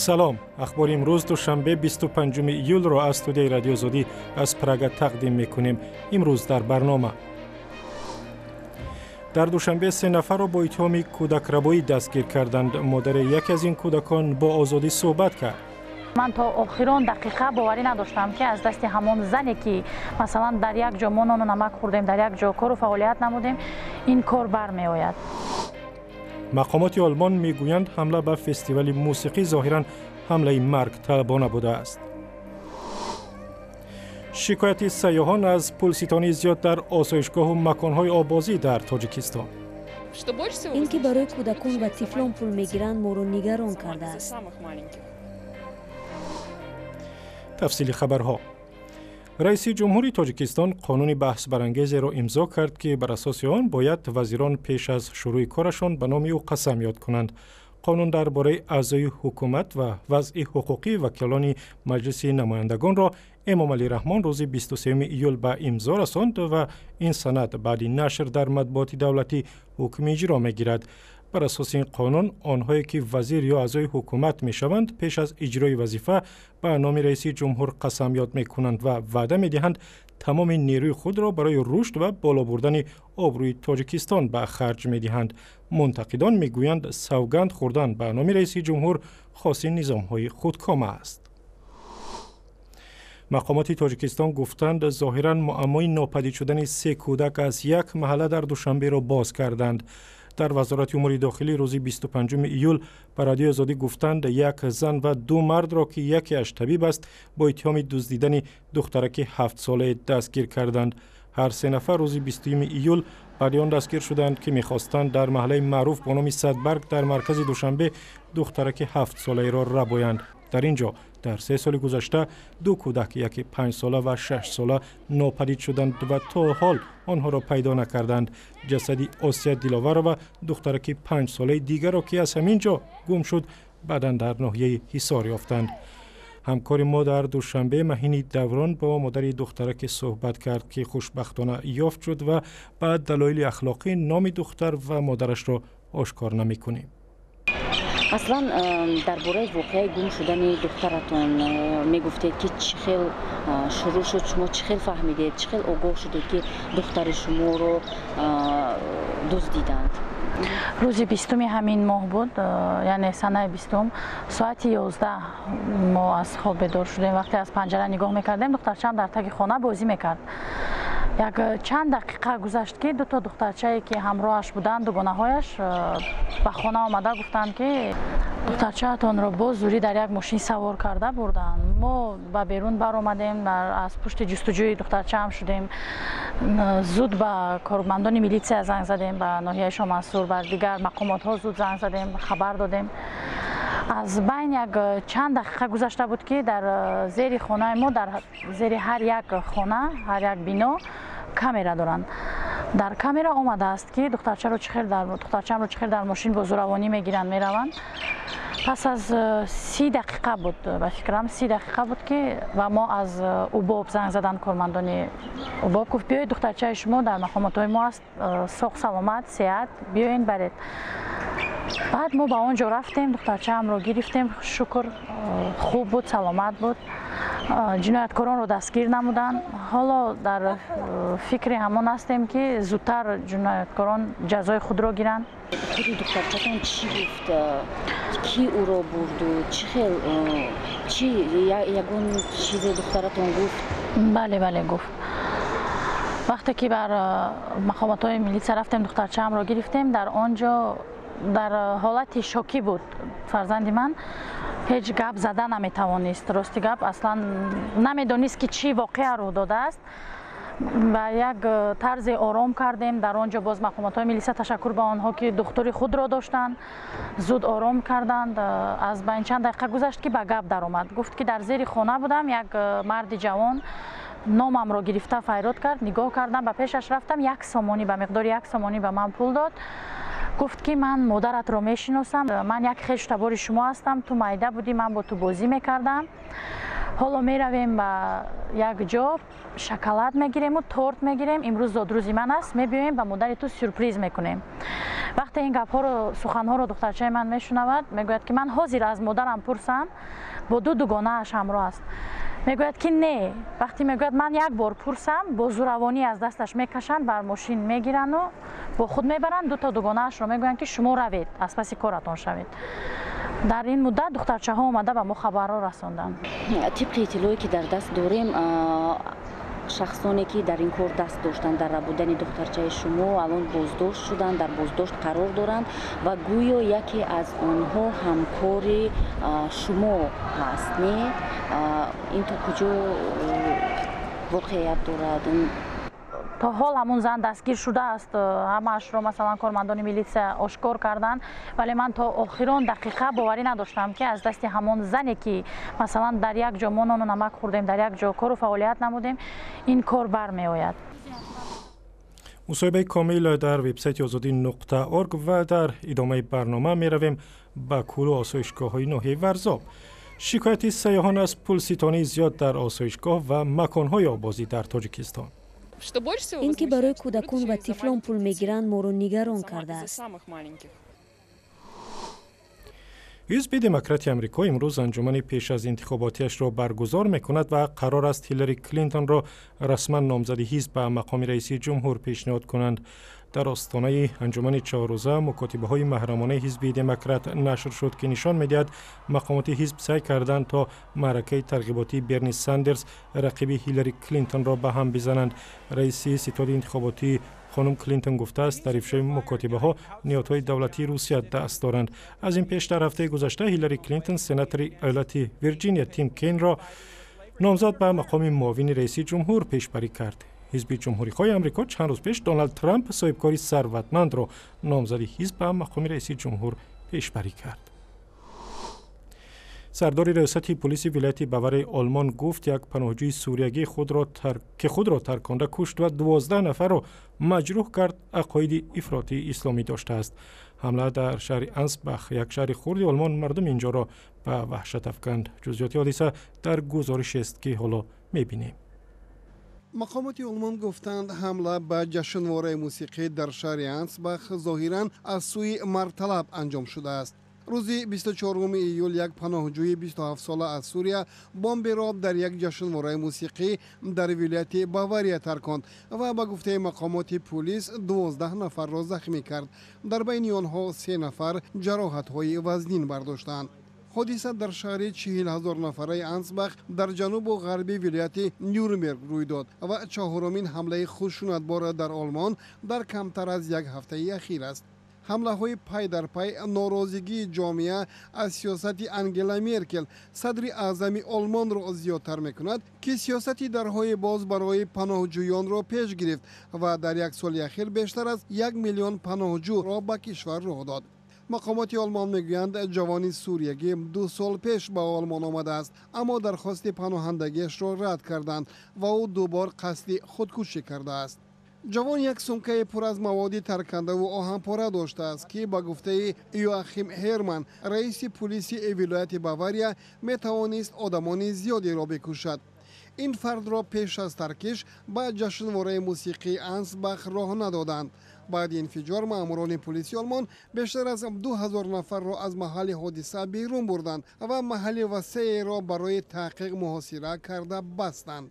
Салом. Ахбори имрӯз, душанбе, 25 июлро аз студияи Радиои Озодӣ аз Прага тақдим мекунем. Имрӯз дар барнома: дар Душанбе се нафарро бо иттиҳоми кӯдакрабоӣ дастгир карданд. Модари яке аз ин кӯдакон бо Озодӣ суҳбат кард. Ман то охирон дақиқа боварӣ надоштам, ки аз дасти ҳамон зане, ки масалан дар як ҷо мо нону намак хӯрдем, дар як ҷо кору фаъолият намудем, ин кор бармеояд. Мақомоти Олмон мегӯянд, ҳамла ба фестивали мусиқӣ зоҳиран ҳамлаи маргталабона будааст. Шикояти сайёҳон аз пулситонии зиёд дар осоишгоҳу маконҳои оббозӣ дар Тоҷикистон. Ин ки барои кӯдакон ва тифлон пул мегиранд, моро нигарон кардааст. Тафсили хабарҳо. Раиси ҷумҳури Тоҷикистон қонуни баҳсбарангезеро имзо кард, ки бар асоси он бояд вазирон пеш аз шурӯъи корашон ба номи ӯ қасам ёд кунанд. Қонун дар бораи аъзои ҳукумат ва вазъи ҳуқуқии вакилони Маҷлиси намояндагонро Эмомалӣ Раҳмон рӯзи 23 июл ба имзо расонд ва ин санад баъди нашр дар матбуоти давлатӣ ҳукми иҷро мегирад. Бар асоси ин қонун, онҳое ки вазир ё аъзои ҳукумат мешаванд, пеш аз иҷрои вазифа ба номи раиси ҷумҳур қасам ёд мекунанд ва ваъда медиҳанд тамоми нерӯи худро барои рушд ва боло бурдани обрӯи Тоҷикистон ба харҷ медиҳанд. Мунтақидон мегӯянд, савганд хӯрдан ба номи раиси ҷумҳур хоси низомҳои худкома аст. Мақомоти Тоҷикистон гуфтанд, зоҳиран муаммои нопадид шудани се кӯдак аз як маҳалла дар Душанберо боз карданд. Дар Вазорати умури дохилӣ рӯзи 25 июл ба Радиои Озодӣ гуфтанд, як зан ва ду мардро, ки якеаш табиб аст, бо иттиҳоми дуздидани духтараки 7-солае дастгир карданд. Ҳар се нафар рӯзи 20 июл баъди он дастгир шуданд, ки мехостанд дар маҳаллаи маъруф бо номи Садбарг дар маркази Душанбе духтараки 7-солаеро рабоянд. Дар ин ҷо дар 3 соли гузашта ду кӯдак, яке 5-сола ва 6-сола, нопадид шуданд ва то ҳол онҳоро пайдо накарданд. Ҷасади Осия Диловарова, духтараки 5-солаи дигарро, ки аз ҳамин ҷо гум шуд, баъдан дар ноҳияи Ҳисор ёфтанд. Ҳамкори мо дар Душанбе Маҳини Даврон бо модари духтараке суҳбат кард, ки хушбахтона ёфт шуд, ва ба далоили ахлоқӣ номи духтар ва модарашро ошкор намекунем. Аслан, дар бораи воқеаи гум шудани духтаратон мегуфтед, ки чӣ хел шурӯъ шуд, шумо чӣ хел фаҳмидед, чӣ хел огоҳ шудед, ки духтари шуморо дуздиданд? Рӯзи 20-уми ҳамин моҳ буд, яъне санаи 20-ум, соати 11 мо аз хоб бедор шудем. Вақте аз панҷара нигоҳ мекардем, духтарчаам дар таги хона бозӣ мекард. Як чанд дақиқа гузашт, ки дуто духтарчае, ки ҳамроҳаш буданд, дугонаҳояш, ба хона омада гуфтанд, ки духтарчаатонро боз зурӣ дар як мошин савор карда бурданд. Мо ба берун баромадем, аз пушти ҷустуҷӯи духтарчаам шудем. Зуд ба кормандони милитсия занг задем, ба ноҳияи Шомансур, ба дигар мақомотҳо зуд занг задем, хабар додем. Аз байн як чанд дақиқа гузашта буд, ки дар зери хонаи мо, дар зери ҳар як хона, ҳар як бино камера доранд, дар камера омадааст, ки духтарчаамро чӣ хел дар мошин бо зӯравонӣ мегиранд, мераванд. Пас аз 30 дақиқа буд, ба фикрам, 30 дақиқа буд, ки ва мо аз УБОП занг заданд. Кормандони УБОП гуфт: «Биёед, духтарчаи шумо дар мақомотҳои мо аст, соғ, саломат, сеҳат, биёен, баред». Баъд мо ба он ҷо рафтем, духтарчаамро гирифтем. Шукр, хуб буд, саломат буд. Ҷинояткоронро дастгир намуданд. Ҳоло дар фикри ҳамон ҳастем, ки зудтар ҷинояткорон ҷазои худро гиранд. Худи духтарчатон чӣ гуфт, кӣ ӯро бурду чӣ хел, чӣ ягон чизе духтаратон гуфт? Бале, гуфт. Вақте ки бар мақомотҳои милитсия рафтем, духтарчаамро гирифтем, дар он ҷо дар ҳолати шокӣ буд фарзанди ман, ҳеҷ гап зада наметавонист. Рости гап, аслан намедонист, ки чӣ воқеа рӯ додааст. Ба як тарзе ором кардем дар он ҷо. Боз мақомотҳои милиса, ташаккур ба онҳо, ки духтури худро доштанд, зуд ором карданд. Аз байн чанд дақиқа гузашт, ки ба гап даромад. Гуфт, ки дар зери хона будам, як марди ҷавон номамро гирифта файрод кард. Нигоҳ кардам, ба пешаш рафтам, 1 сомонӣ, ба миқдори 1 сомонӣ ба ман пул дод. Гуфт, ки ман модаратро мешиносам, ман як хешу табори шумо ҳастам, ту майда будӣ, ман бо ту бозӣ мекардам. Ҳоло меравем ба як ҷо, шоколад мегирему торт мегирем. Имрӯз зодрӯзи ман аст, мебиёем, ба модари ту сюрприз мекунем. Вақте ин гапҳоро, суханҳоро духтарчаи ман мешунавад, мегӯяд, ки ман ҳозир аз модарам пурсам, бо ду дугонааш ҳамроҳ аст. Мегӯяд, ки не. Вақте мегӯяд, ман як бор пурсам, бо зӯравонӣ аз дасташ мекашанд, бар мошин мегирану бо худ мебаранд. Дуто дугонаашро мегӯянд, ки шумо равед, аз паси коратон шавед. Дар ин муддат духтарчаҳо омада ба мо хабарро расонданд. Тибқи иттилое, ки дар даст дорем, шахсоне, ки дар ин кор даст доштанд, дар рабудани духтарчаи шумо, алон боздошт шуданд, дар боздошт қарор доранд ва гӯё яке аз онҳо ҳамкори шумо ҳаст, не? Ин то куҷо воқеият дорад? То ҳол ҳамун зан дастгир шудааст, ҳамаашро, масалан, кормандони милитсия ошкор карданд, вале ман то охирон дақиқа боварӣ надоштам, ки аз дасти ҳамон зане, ки, масалан, дар як ҷо мо нону намак хӯрдем, дар як ҷо кору фаъолият намудем, ин кор бармеояд. Мусоҳибаи комил дар вебсайти Озодӣ.org. Ва дар идомаи барнома меравем ба кӯлу осоишгоҳҳои ноҳияи Варзоб. Шикояти сайёҳон аз пулситонии зиёд дар осоишгоҳ ва маконҳои оббозӣ дар Тоҷикистон. Ин ки барои кӯдакон ва тифлон пул мегиранд, моро нигарон кардааст. Ҳизби Демократи Амрико имрӯз анҷумани пеш аз интихоботиашро баргузор мекунад ва қарор аст Ҳиллари Клинтонро расман номзади ҳизб ба мақоми раиси ҷумҳур пешниҳод кунанд. Дар остонаи анҷумани чаҳоррӯза мукотибаҳои маҳрамонаи ҳизби Демократ нашр шуд, ки нишон медиҳад, мақомоти ҳизб саъй карданд, то маъракаи тарғиботии Берни Сандерс, рақиби Ҳиллари Клинтонро, ба ҳам бизананд. Раиси ситоди интихоботии хонум Клинтон гуфтааст, дар ифшои мукотибаҳо ниҳодҳои давлатии Русия даст доранд. Аз ин пеш дар ҳафтаи гузашта Ҳиллари Клинтон сенатори иёлати Вирҷиния Тим Кейнро номзад ба мақоми муовини раиси ҷумҳур пешбарӣ кард. Ҳизби Ҷумҳурихоҳи Амрико чанд рӯз пеш Доналд Трамп, соҳибкори сарватмандро, номзади ҳизб ба мақоми раиси ҷумҳур пешбарӣ кард. Сардори раёсати пулиси вилояти Баварияи Олмон гуфт, як паноҳҷӯи суриягӣ, ки худро тарконда кушт ва 12 нафарро маҷрӯҳ кард, ақоиди ифротии исломӣ доштааст. Ҳамла дар шаҳри Ансбах, як шаҳри хурди Олмон, мардуми инҷоро ба ваҳшат афканд. Ҷузъиёти ҳодиса дар гузоришест, ки ҳоло мебинем. Мақомоти Олмон гуфтанд, ҳамла ба ҷашнвораи мусиқӣ дар шаҳри Ансбах зоҳиран аз сӯи мардталаб анҷом шудааст. Рӯзи 24 июл як паноҳҷӯи 27сола аз Сурия бомберо дар як ҷашнвораи мусиқӣ дар вилояти Бавария тарконд ва, ба гуфтаи мақомоти пулис, 12 нафарро захмӣ кард. Дар байни онҳо се нафар ҷароҳатҳои вазнин бардоштанд. Ҳодиса дар шаҳри 40 000 нафараи Ансбах дар ҷанубу ғарби вилояти Нюрнберг рӯй дод ва чаҳорумин ҳамлаи хушунатбор дар Олмон дар камтар аз як ҳафтаи ахир аст. Ҳамлаҳои пай дар пай норозигии ҷомеа аз сиёсати Ангела Меркел, садри аъзами Олмонро зиёдтар мекунад, ки сиёсати дарҳои боз барои паноҳҷӯёнро пеш гирифт ва дар як соли ахир бештар аз 1 миллион паноҳҷӯро ба кишвар роҳ дод. Мақомоти Олмон мегӯянд, ҷавони суриягӣ 2 сол пеш ба Олмон омадааст, аммо дархости паноҳандагиашро рад карданд ва ӯ ду бор қасди худкушӣ кардааст. Ҷавон як сумкаи пур аз маводи таркандаву оҳанпора доштааст, ки, ба гуфтаи Йоахим Ҳерман, раиси пулиси вилояти Бавария, метавонист одамони зиёдеро бикушад. Ин фардро пеш аз таркиш ба ҷашнвораи мусиқии Ансбах роҳ надоданд. Баъди инфиҷор маъмурони пулиси Олмон бештар аз 2000 нафарро аз маҳалли ҳодиса берун бурданд ва маҳалли васееро барои таҳқиқ муҳосира карда бастанд.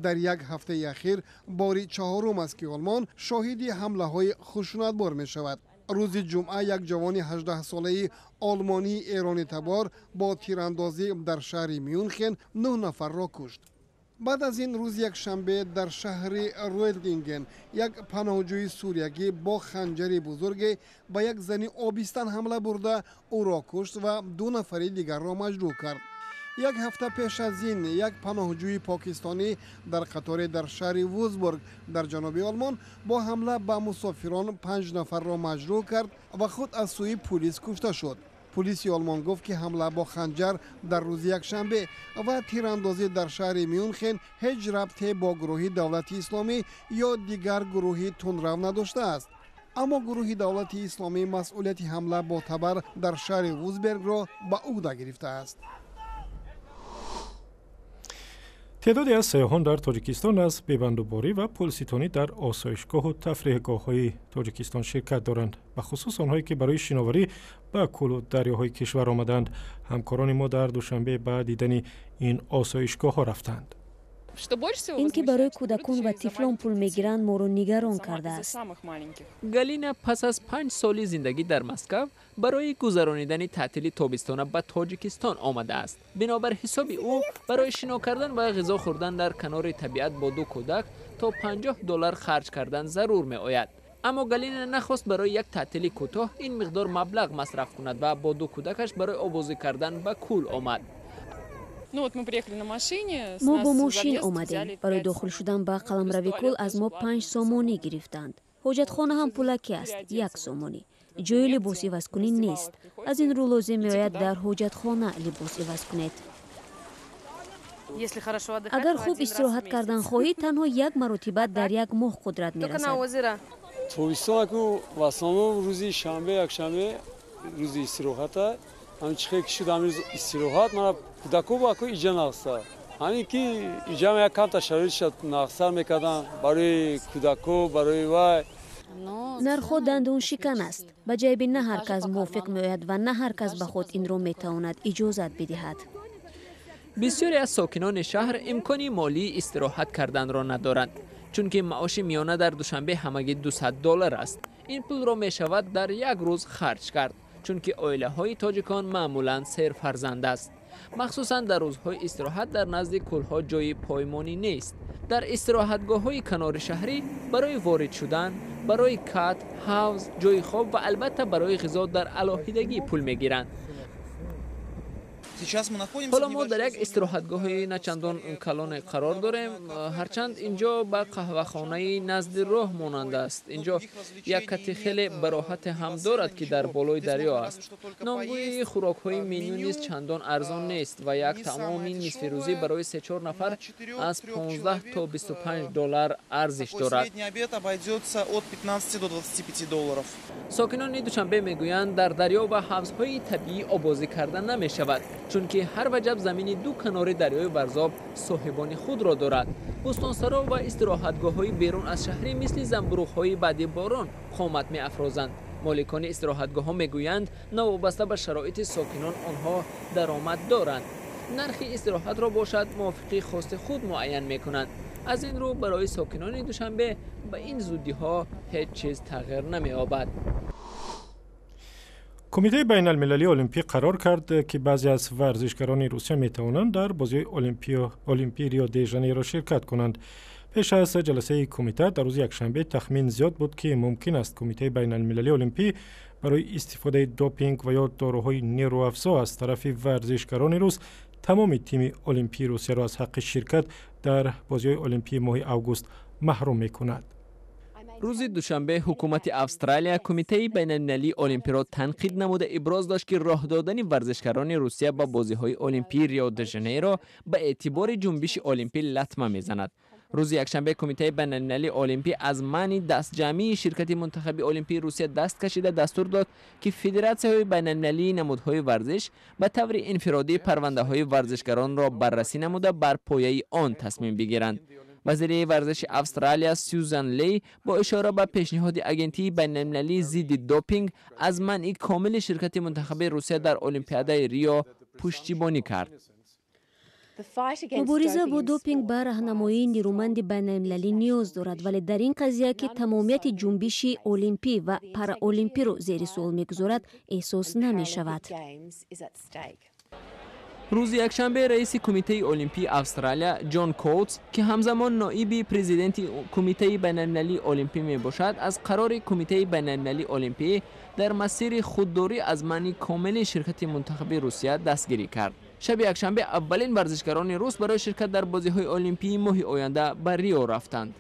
Дар як ҳафтаи ахир бори чаҳорум аст, ки Олмон шоҳиди ҳамлаҳои хушунатбор мешавад. Рӯзи ҷумъа як ҷавони 18-солаи олмонии эронитабор бо тирандозӣ дар шаҳри Мюнхен нӯҳ нафарро кушт. Баъд аз ин рӯзи якшанбе дар шаҳри Руэдлинген як паноҳҷӯи суриягӣ бо ханҷари бузурге ба як зани обистан ҳамла бурда, ӯро кушт ва ду нафари дигарро маҷрӯҳ кард. Як ҳафта пеш аз ин як паноҳҷӯи покистонӣ дар қаторе дар шаҳри Вюрцбург дар ҷануби Олмон бо ҳамла ба мусофирон панҷ нафарро маҷрӯҳ кард ва худ аз сӯи пулис кушта шуд. Пулиси Олмон гуфт, ки ҳамла бо ханҷар дар рӯзи якшанбе ва тирандозӣ дар шаҳри Мюнхен ҳеҷ рабте бо гурӯҳи Давлати Исломӣ ё дигар гурӯҳи тундрав надоштааст. Аммо гурӯҳи Давлати Исломӣ масъулияти ҳамла бо табар дар шаҳри Вюрцбергро ба ӯҳда гирифтааст. Теъдоде аз сайёҳон дар Тоҷикистон аз бебандуборӣ ва пулситонӣ дар осоишгоҳу тафриҳгоҳҳои Тоҷикистон шикоят доранд, бахусус онҳое, ки барои шиноварӣ ба кӯлу дарёҳои кишвар омаданд. Ҳамкорони мо дар Душанбе ба дидани ин осоишгоҳҳо рафтанд. Ин ки барои кӯдакон ва тифлон пул мегиранд, моро нигарон кардааст. Галина пас аз 5 соли зиндагӣ дар Москав барои гузаронидани таътили тобистона ба Тоҷикистон омадааст. Бинобар ҳисоби ӯ, барои шино кардан ва ғизо хӯрдан дар канори табиат бо ду кӯдак то 50 доллар харҷ кардан зарур меояд. Аммо Галина нахост барои як таътили кӯтоҳ ин миқдор маблағ масраф кунад ва бо ду кӯдакаш барои оббозӣ кардан ба кӯл омад. Мо бо мошин омадем. Барои дохил шудан ба қаламрави кӯл аз мо 5 сомонӣ гирифтанд. Ҳоҷатхона ҳам пулакӣ аст, 1 сомонӣ. Ҷои либосивазкунӣ нест, аз ин рӯ лозим меояд дар ҳоҷатхона либос иваз кунед. Агар хуб истироҳат кардан хоҳӣ, танҳо як маротиба дар як моҳ қудрат мерасад. Тобистон аку в основном рӯзи шанбе, якшанбе рӯзи истироҳата. Ҳамин чихе ки шуд, ҳамин истироҳат мана кӯдако аку иҷа нақса. Ҳамин ки иҷа як камта шароитша нақсар мекардан барои кӯдако, барои вай. Нархҳо дандоншикан аст. Ба ҷайби на ҳар кас мувофиқ меояд ва на ҳар кас ба худ инро метавонад иҷозат бидиҳад. Бисёре аз сокинони шаҳр имкони молии истироҳат карданро надоранд, чунки маоши миёна дар Душанбе ҳамагӣ 200 доллар аст. Ин пулро мешавад дар як рӯз харҷ кард, чунки оилаҳои тоҷикон маъмулан серфарзанд аст. Махсусан дар рӯзҳои истироҳат дар назди кӯлҳо ҷои поймонӣ нест. Дар истироҳатгоҳҳои канори шаҳрӣ барои ворид шудан, барои кат, ҳавз, ҷои хоб ва албатта барои ғизо дар алоҳидагӣ пул мегиранд. Ҳоло мо дар як истироҳатгоҳи начандон калоне қарор дорем, ҳарчанд инҷо ба қаҳвахонаи назди роҳ монанд аст. Инҷо як кати хеле бароҳате ҳам дорад, ки дар болои дарё аст. Номгӯи хӯрокҳои меню низ чандон арзон нест ва як таоми нисфирӯзӣ барои сечор нафар аз 15 то 25 доллар арзиш дорад. Сокинони Душанбе мегӯянд, дар дарё ва ҳавзҳои табиӣ оббозӣ карда намешавад, чунки ҳар ваҷаб замини ду канори дарёи Варзоб соҳибони худро дорад. Бӯстонсаро ва истироҳатгоҳҳои берун аз шаҳрӣ мисли замбуруғҳои баъди борон қомат меафрозанд. Моликони истироҳатгоҳҳо мегӯянд, новобаста ба шароити сокинон онҳо даромад доранд. Нархи истироҳатро бошад, мувофиқи хости худ муайян мекунанд. Аз ин рӯ барои сокинони Душанбе ба ин зуддиҳо ҳеҷ чиз тағйир намеёбад. Кумитаи байналмилалии олимпӣ қарор кард, ки баъзе аз варзишгарони Русия метавонанд дар бозиҳои олимпии Рио де Жанейро ширкат кунанд. Пеш аз ҷаласаи кумита дар рӯзи якшанбе тахмин зиёд буд, ки мумкин аст Кумитаи байналмилалии олимпӣ барои истифодаи допинг ва ё доруҳои нерӯафзо аз тарафи варзишгарони рус тамоми тими олимпии Русияро аз ҳаққи ширкат дар бозиҳои олимпии моҳи август маҳрум мекунад. Рӯзи душанбе ҳукумати Австралия Кумитаи байналмилалии олимпиро танқид намуда, иброз дошт, ки роҳ додани варзишгарони Русия ба бозиҳои олимпии Рио де Жанейро ба эътибори ҷунбиши олимпӣ латма мезанад. Рӯзи якшанбе Кумитаи байналмилалии олимпӣ аз манъи дастҷамъии ширкати мунтахаби олимпии Русия даст кашида, дастур дод, ки федератсияҳои байналмилалии намудҳои варзиш ба таври инфиродӣ парвандаҳои варзишгаронро баррасӣ намуда, бар пояи он тасмим бигиранд. Вазири варзиши Австралия Сюзан Лей бо ишора ба пешниҳоди Агентии байналмилалии зидди допинг аз манъи комили ширкати мунтахаби Русия дар Олимпиадаи Рио пуштибонӣ кард. Мубориза бо допинг ба раҳнамоии нерӯманди байналмилалӣ ниёз дорад, вале дар ин қазия, ки тамомияти ҷунбиши олимпӣ ва параолимпиро зери суол мегузорад, эҳсос намешавад. Рӯзи якшанбе раиси Кумитаи олимпии Австралия Ҷон Коутс, ки ҳамзамон ноиби президенти Кумитаи байналмилалии олимпӣ мебошад, аз қарори Кумитаи байналмилалии олимпӣ дар масири худдорӣ аз манъи комили ширкати мунтахаби Русия дастгирӣ кард. Шаби якшанбе аввалин варзишгарони рус барои ширкат дар бозиҳои олимпии моҳи оянда ба Рио рафтанд.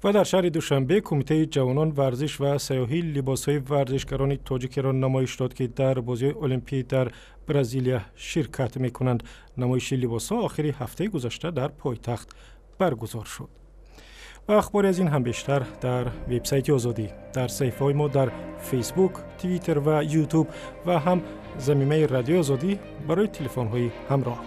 Ва дар шаҳри Душанбе Кумитаи ҷавонон, варзиш ва сайёҳӣ либосҳои варзишгарони тоҷикиро намоиш дод, ки дар бозиҳои олимпӣ дар Бразилия ширкат мекунанд. Намоиши либосҳо охири ҳафтаи гузашта дар пойтахт баргузор шуд. Ва ахбори аз ин ҳам бештар дар вебсайти Озодӣ, дар саҳифаҳои мо дар Фейсбук, Твиттер ва Ютуб ва ҳам замимаи Радиои Озодӣ барои телефонҳои ҳамроҳ.